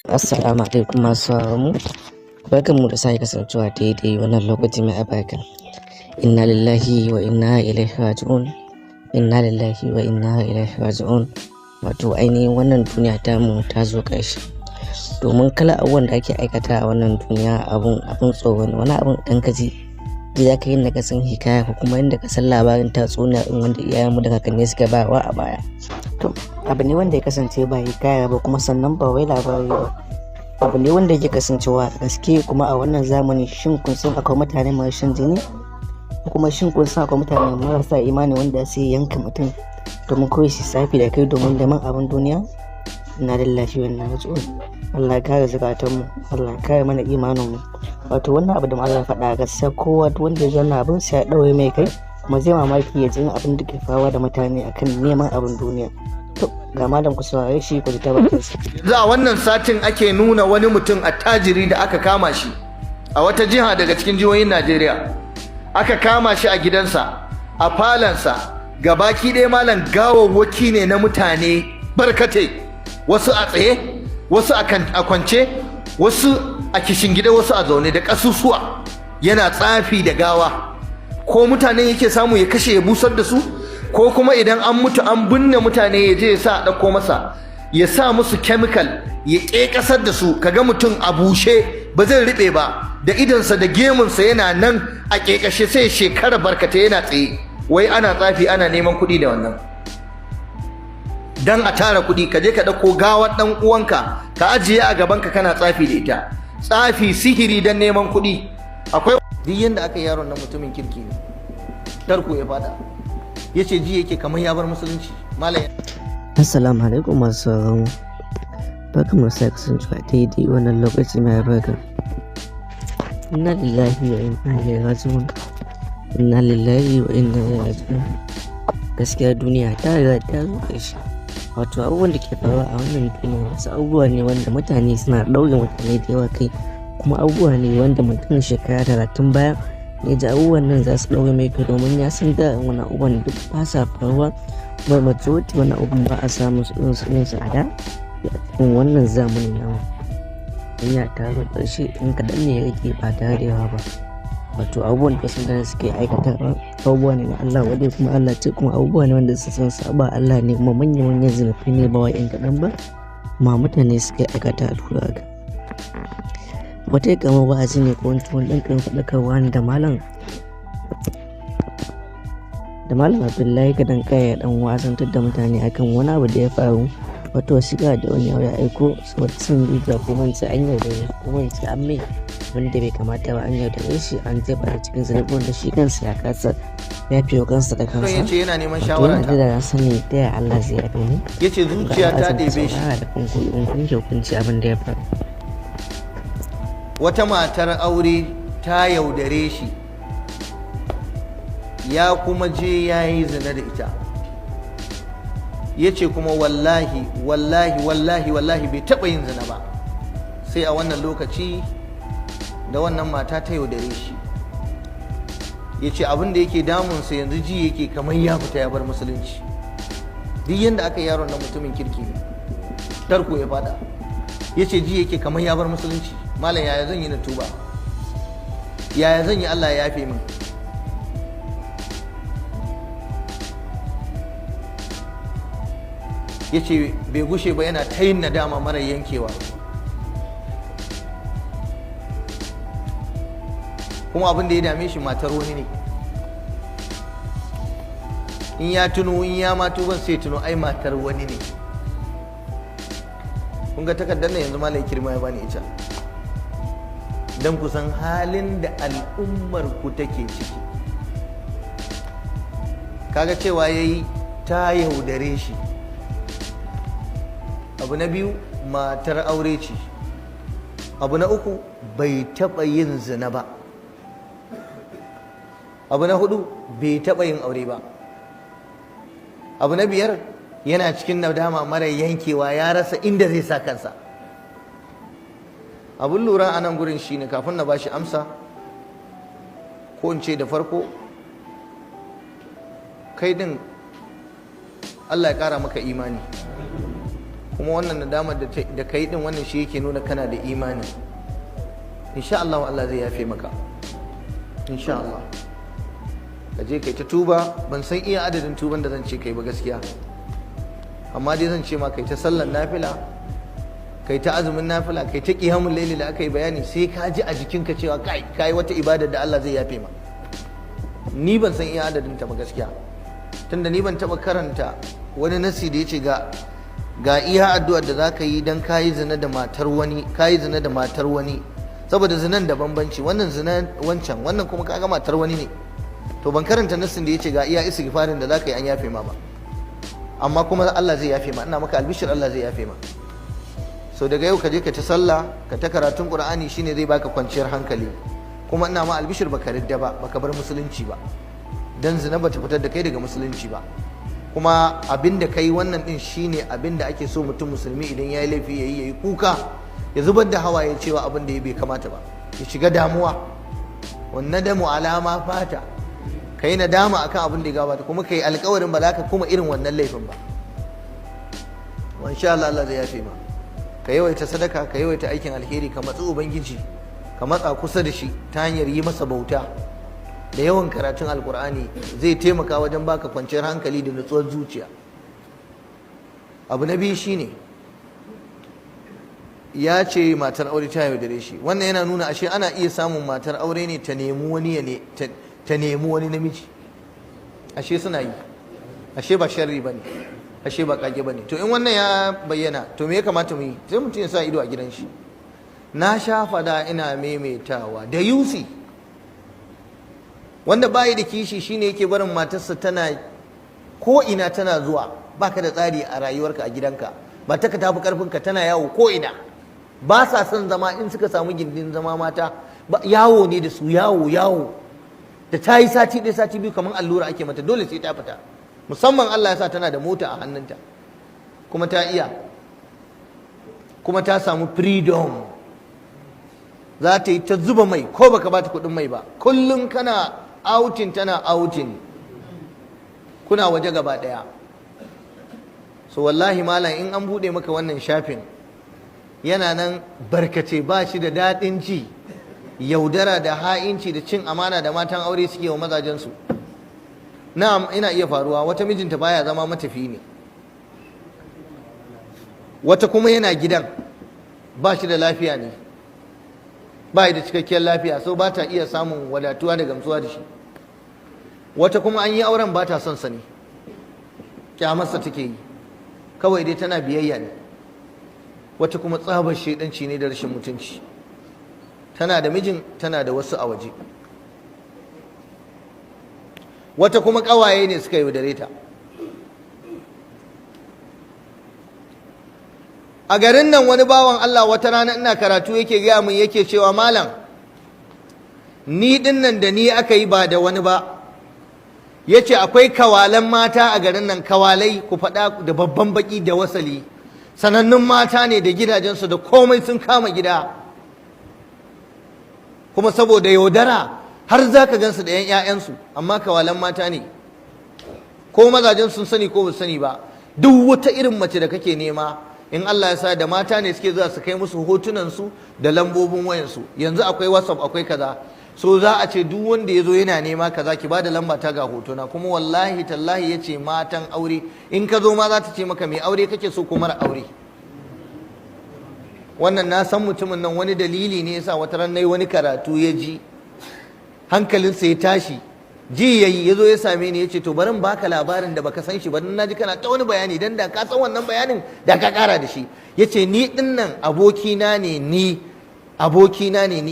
Assalamu alaikum masu sauraron mu. Barkanmu da sake kasancewa daidai wannan lokaci mai albarka. Inna lillahi wa inna ilaihi raji'un. Inna lillahi wa inna ilaihi raji'un. Wato ainihin wannan duniya tamu ta zo ƙarshe. Domin kala abubuwan da ake aikata a wannan duniya abun tsoro ne. Wani abun idan ka ji ji za ka yi yadda ka san hikaya ko kuma yadda ka san labarin tatsuniya irin wanda iyayenmu da kakanni suka bayarwa a baya. To abu ne wanda ya kasance ba hikaya ba kuma sannan ba wai labari ba. Abu ne wanda yake kasancewa a gaske kuma a wannan zamani. Shin kun san akwai mutane masu shan jini? Ko kuma shin kun san akwai mutane marasa imani wanda su yanka mutum domin kawai su tsafi da kai domin neman abin duniya? Inna lillahi wa inna ilaihi raji'un. Allah ya kare zukatanmu, Allah ya kare mana imaninmu. Wato wannan abu da malam ya faɗa gaskiya, kowa duk wanda ya ji wannan abin sai ya ɗaure mai kai, kuma zai mamaki ya ji abin da ke faruwa da mutane akan neman abin duniya. To ga malam, ku saurare shi ku ji ta bakinsa. Yanzu a wannan satin ake nuna wani mutum attajiri da aka kama shi a wata jiha daga cikin jihohin Najeriya. Aka kama shi a gidansa, a falansa, gabaki ɗaya malam gawawwaki ne na mutane barkatai. Wasu a tsaye, wasu a kwance, wasu a kishingide, wasu a zaune da ƙasusuwa. Yana tsafi da gawa. Ko mutanen yake samu ya kashe ya busar da su, ko kuma idan an mutu an binne mutane ya je ya sa a ɗauko masa, ya sa musu chemical ya ƙeƙasar da su. Kaga mutum a bushe ba zai riɓe ba, da idonsa da gemunsa yana nan a ƙeƙashe, sai shekara barkatai yana tsaye. Wai ana tsafi, ana neman kuɗi da wannan dan a tara kuɗi. Ka je ka ɗauko gawar ɗan uwanka ka ajiye a gabanka kana tsafi da ita, tsafi, sihiri dan neman kuɗi. Akwai duk yanda aka yi, yaron nan mutumin kirki ne, tarko ya fada. Yace ji yake kamar ya bar musulunci, malam. Assalamu alaikum masu sauraron mu. Barkanmu da sake kasancewa daidai wannan lokaci mai albarka. Inna lillahi wa inna ilaihi raji'un. Inna lillahi wa inna ilaihi raji'un. Gaskiya duniya ta riga ta zo ƙarshe. Wato abubuwan da ke faruwa a wannan duniya wasu abubuwa ne wanda mutane suna ɗaure mutane da yawa kai, kuma abubuwa ne wanda mutum shekara 30 baya ya ji abubuwan nan za su ɗaure mai kai, domin ya san da wani abubuwan duk ba sa faruwa, kuma majority wani abubuwan ba a samun su irin su a da a cikin wannan zamanin namu. Duniya ta zo ƙarshe, in kaɗan ne ya rage ba tare da yawa ba. Wato abubuwan da wasu mutane suke aikatawa abubuwa ne na Allah wadai kuma Allah ce, kuma abubuwa ne wanda su san saba Allah ne, kuma manya manyan zunubai ne, ba wai 'yan kaɗan ba ma mutane suke aikata a lura ga. Wata kamar wa'azi ne ko wani ɗan ƙaramin faɗakarwa ne da malam Abdullahi Gadon Ƙaya ya ɗan wa'azantar da mutane akan wani abu da ya faru. Wata wasiƙa da wani ya aiko saboda son zuciya, ko in ce an yaudare shi, ko in ce an mai wanda bai kamata ba, an yaudare shi, an jefa shi cikin zunubi wanda shi kansa ya kasa yafe wa kansa da kansa. Yace yana neman Wato shawara yana ta. da na sani ta yaya Allah zai yafe ni. Yace zuciya ta ɗebe shi. Da kanku in kun ke hukunci abin da ya faru. Wata matar aure ta yaudare shi, ya kuma je ya yi zina da ita. Ya ce kuma wallahi, wallahi, wallahi, wallahi bai taɓa yin zina ba sai a wannan lokaci da wannan mata ta yaudare shi. Ya ce abin da yake damunsa yanzu ji yake kamar ya fita ya bar musulunci. Duk yadda aka yi, yaron nan mutumin kirki ne, tarko ya fada. Ya ce ji yake kamar ya bar musulunci. Malam, yaya zan yi na tuba? Yaya zan yi Allah ya yafe min? Ya ce bai gushe ba yana ta yin nadama mara yankewa, kuma abin da ya dame shi matar wani ne. In ya tuno, in ya ma tuban, sai tuno ai matar wani ne. Kun ga takardar nan, yanzu malam Kirma ya bani ita don ku san halin da al'ummar ku take ciki. Kaga cewa yayi ta yaudare shi. Abu na biyu, matar aure ce. Abu na uku, bai taɓa yin zina ba. Abu na hudu, bai taɓa yin aure ba. Abu na biyar, yana cikin nadama mara yankewa, ya rasa inda zai sa kansa. Abun lura a nan gurin shine, kafin na bashi amsa, ko in ce da farko kai din, Allah ya kara maka imani. Kuma wannan nadamar da kai din, wannan shi yake nuna kana da imani. Insha Allah, Allah zai yafe maka, insha Allah. Ka je kai ta tuba. Ban san iya adadin tuban da zan ce kai ba gaskiya, amma dai zan ce ma kai ta sallan nafila, kai ta azumin nafila, kai ta qiyamul laili da aka yi bayani, sai ka ji a jikinka cewa kai kai wata ibada da Allah zai yafe ma. Ni ban san iya adadin ta ba gaskiya, tunda ni ban taba karanta wani nasi da yace ga iya addu'ar da zaka yi dan kayi zina da matar wani, kayi zina da matar wani. Saboda zinan da bambanci, wannan zina wancan, wannan kuma kaga matar wani ne. To, ban karanta nassin da yace ga iya istighfarin da zaka yi an yafe ma ba, amma kuma Allah zai yafe ma. Ina maka albishir, Allah zai yafe ma. So daga yau ka je ka ta sallah, ka ta karatun Qur'ani, shine zai baka kwanciyar hankali. Kuma ina ma albishir, baka ridda ba, baka bar musulunci ba, dan zina bata fitar da kai daga musulunci ba. Kuma abin da kai wannan din shine abin da ake so mutum musulmi idan yayi laifi yayi kuka, ya zubar da hawaye cewa abin da ya bai kamata ba, ya shiga damuwa. Wannan damu alama fata, ka yi nadama akan abin da ya gabata, kuma ka yi alkawarin ba za ka kuma irin wannan laifin ba. Wa insha Allah, Allah zai yafe ma. Ka yawaita sadaka, ka yawaita aikin alheri, ka matsi ubangiji, ka matsa kusa da shi ta hanyar yi masa bauta da yawan karatun Alkur'ani, zai taimaka wajen baka kwanciyar hankali da nutsuwar zuciya. Abu na biyu shine, ya ce matar aure ta yaudare shi. Wannan yana nuna ashe ana iya samun matar aure ne ta nemi wani ne, ta nemi wani namiji. Ashe suna yi, ashe ba sharri bane, ashe ba kage bane. To, in wannan ya bayyana, to me ya kamata mu yi? Sai mutum ya sa ido a gidan shi. Na sha fada, ina maimaitawa, da yusi wanda bayi da kishi shine yake barin matarsa tana ko ina tana zuwa. Baka da tsari a rayuwarka a gidanka, matarka ta fi karfinka, tana yawo ko ina. Ba sa son zama. In suka samu gindin zama, mata yawo ne da su, yawo yawo. Da ta yi sati 1, sati 2, kamar allura ake mata, dole sai ta fita. Musamman Allah ya sa tana da mota a hannunta, kuma ta iya, kuma ta samu freedom, za ta yi ta zuba mai ko baka bata kuɗin mai ba. Kullum kana outing, tana outing, kuna waje gaba ɗaya. So wallahi malam, in an buɗe maka wannan shafin, yana nan barkace, ba shi da daɗin ci. Yaudara da ha'inci da cin amana da matan aure suke wa mazajensu. Na'am, ina iya faruwa wata mijinta baya zama, matafi ne, wata kuma yana gidan ba shi da lafiya ne, ba da cikakkiyar lafiya, so ba ta iya samun wadatuwa da gamsuwa da shi. Wata kuma an yi auren ba ta son sa ne, kyamarsa take yi, kawai dai tana biyayya ne. Wata kuma tsabar shaidanci ne da rashin mutunci, tana da mijin, tana da wasu a waje. Wata kuma ƙawaye ne suka yaudare ta. A garin nan wani bawan Allah, wata rana ina karatu, yake gaya min, yake cewa, "Malam, ni din nan da ni aka yi, ba da wani ba." Yace akwai kawalan mata a garin nan, kawalai, ku faɗa da babban baki da wasali, sanannun mata ne da gidajensu da komai, sun kama gida. Kuma saboda yaudara har za ka gansu da 'yan 'ya'yansu, amma kawalan mata ne. Ko mazajen sun sani ko ba sani ba, duk wata irin mace da kake nema, in Allah ya sa da mata ne suke zuwa su kai musu hotunansu da lambobin wayansu. Yanzu akwai WhatsApp, akwai kaza. So za a ce duk wanda ya zo yana nema kaza, ki bada lamba ta, ga hotona. Kuma wallahi tallahi, ya ce matan aure, in ka zo ma za ta ce maka, "Mai aure kake so ko mara aure?" Wannan na san mutumin nan, wani dalili ne yasa wata ran nayi wani karatu, ya ji hankalinsa ya tashi, ji yayi ya zo ya same ni, ya ce, "To, bari in baka labarin da baka san shi ba, na ji kana ta wani bayani, dan da ka san wannan bayanin da ka kara da shi." Ya ce, "Ni din nan abokina ne, ni abokina ne ni."